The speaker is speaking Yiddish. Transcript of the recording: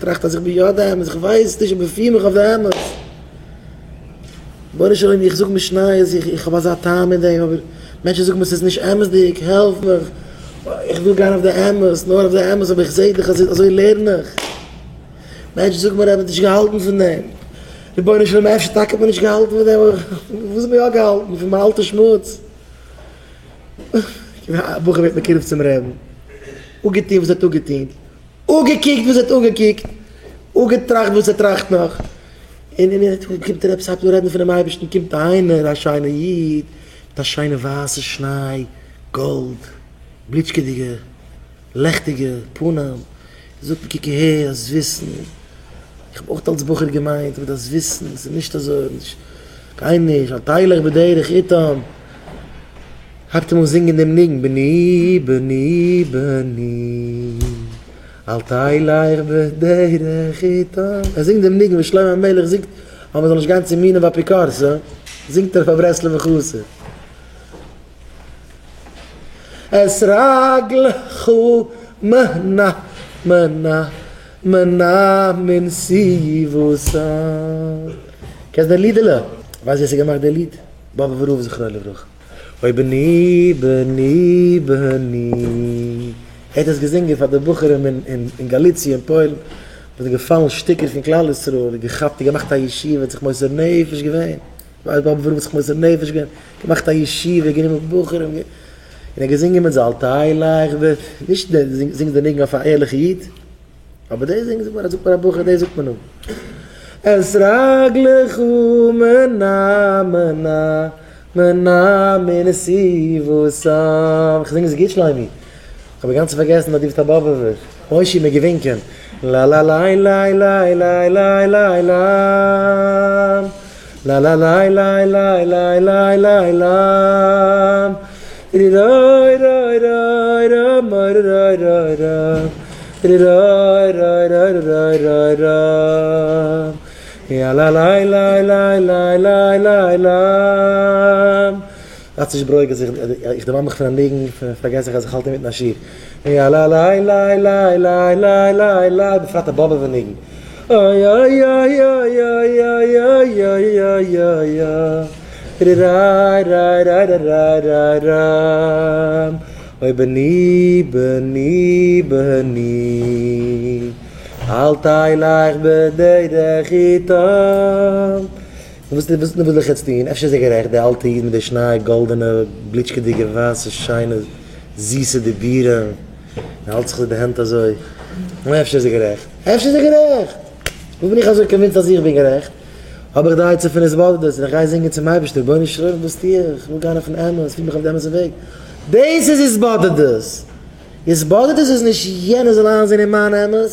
טראכט אז איך בין יא די אמת, איך ווייס נישט אבער פיר מיך אויף די אמת. רבונו של עולם איך זאג משניות, איך האב אזא טעם אין דעם, אבער מענטשן זאגן מיר ס'איז נישט אמת'דיג, העלף מיך, איך וויל גיין אויף די אמת, נאר אויף די אמת, אבער איך זע דאך אז אזוי לערן איך. מענטשן זאגן מיר האט נישט געהאלטן פון דעם. רבונו של עולם אפשר טאקע האט מען נישט געהאלטן פון דעם, אבער וואס האט מען יא געהאלטן? פון מיין אלטע שמוץ. א בחור ווערט מקורב צום רעבן, אפגעטון וואס ער האט אפגעטון. אפגעקוקט וואס ער האט אפגעקוקט, אפגעטראכט וואס ער טראכט נאך, און און און קומט ער עפעס הייבט אן רעדן פונעם אייבערשטן, קומט איינער א שיינער איד, מיט א שיינע ווייסע שניי, גאלד, בליטשקעדיגע, לעכטיגע פנים, זאגט מיר קוק אהער, זאלסט וויסן, איך האב אויך אלס בחור געמיינט, אבער דארפסט וויסן, ס'איז נישט אזוי, גיי נישט, אל תלך בדרך איתם. הייבט אים אן זינגען דעם ניגון בני בני בני אל תלך בדרך איתם, ער זינגט דעם ניגון ווי שלמה המלך זינגט אז מען זאל נישט גיין צו מינים ואפיקורסים, זינגט ער פאר ברסלב'ע חסיד. את רגלך מנע מנע מנע מנתיבתם. קענסט דער לידעלע? ווייסט ווער ס'האט געמאכט דער ליד? באבובער רב זכרונו לברכה. אוי בני בני בני. ער האט עס געזינגען פאר די בחורים אין גאליציע אין פוילן וואס זענען געפאלן שטיקער פון כלל ישראל, ער האט געכאפט און געמאכט א ישיבה, האט זיך מוסר נפש געווען, ווייסט באבובער רב האט זיך מוסר נפש געווען, געמאכט א ישיבה, גענומען בחורים, און ער האט געזינגען מיט זיי אל תלך ב, נישט זינגט די ניגון אויף א ערליכע איד. אבער דאס זינגט זאגט מיר א בחור דאס זאגט מען אים את רגלך מנע מנע מנע מנתיבתם איך זינג עס גוט שלומי? איך האב אינגאנצן פארגעסן אז דו ביסט א באבובער מושי מעג געווינקען לה לה ליי ליי ליי ליי ליי ליי לה לה לה ליי ליי ליי ליי ליי ליי לה רי רוי רוי רוי רוי מוי רוי רוי רוי רי רוי רוי רוי רוי רוי רוי יא לה ליי ליי ליי ליי ליי ליי לה זייטס נישט ברוגז איך דערמאן מיך פון א ניגון פארגעס איך אז איך האלט אינמיטן א שיעור יא לה ליי ליי ליי ליי ליי ליי ליי בפרט א באבובער ניגון אוי אוי אוי אוי אוי אוי אוי אוי אוי אוי אוי ריי ריי ריי ריי ריי ריי אוי בני בני בני אל תלך בדרך איתם וואס וואס וויל איך יעצט טון? אפשר איז ער גערעכט, די אלטע איד מיט די שניי גאלדענע בליטשקעדיגע ווייסע שיינע זיסע דיבורים, און האלט זיך אזוי די הענט אזוי, נו אפשר איז ער גערעכט, אפשר איז ער גערעכט! וואס בין איך אזוי convinced אז איך בין גערעכט? האב איך די עצה פון התבודדות און איך גיי זינגען צום אייבערשטער, רבונו של עולם וואס טו איך? איך וויל גיין אויפן אמת, פיר מיך אויף די אמת'ע וועג. דאס איז התבודדות! התבודדות איז נישט יענער זאל איינזען אין מיין אמת.